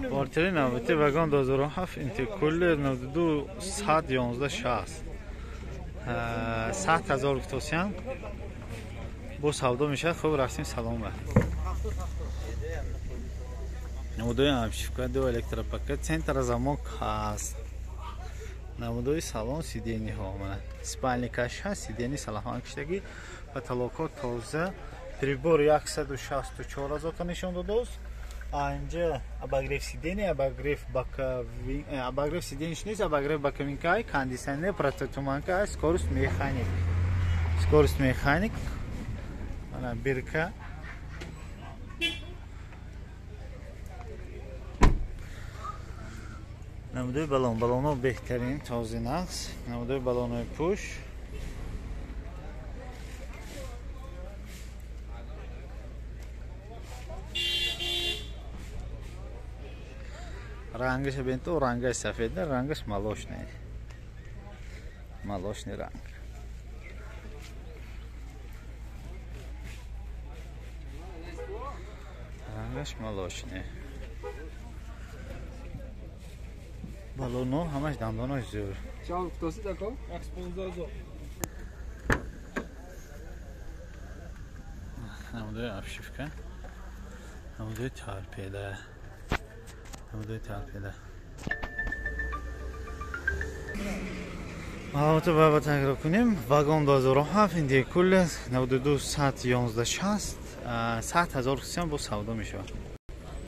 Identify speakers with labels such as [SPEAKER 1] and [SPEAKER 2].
[SPEAKER 1] Портери навбати вагон 2007 интикулер 92 111 60. 100 000 гуфтосиям бо савдо мешавад. Хуб, рафтем салон ба. Намудои обшивка, ду электропакет, центр замок ҳаст. Намудои салон, сиденьяҳо, мана спальникаш ҳаст, сиденья салафан киштагӣ, потолокҳо тоза, прибор 164 000 та нишон додааст. Инҷа обогрев сиденья, обогрев боковин, обогрев сиденьяш нест, обогрев боковинкай, кондиционер, противотуманка, скорость механик. Скорость механик. Мана бирка. Намудои балон, балонҳо беҳтарин, тоза нақс, намудои балонҳои пӯш. Рангаш бинту, рангаш сафед, рангаш молочный. Молочный ранг. Рангаш молочный. Балоно ҳамаш дандонош зӯр.
[SPEAKER 2] Чанд гуфтосид, ако? 115 000.
[SPEAKER 1] Намудои обшивка. Намудои торпеда. Намудои торпеда. Маълумотро ба такрор кунем. Вагон 2007 индикулер 92 111 60 100 000 хусиям бо савдо мешавад.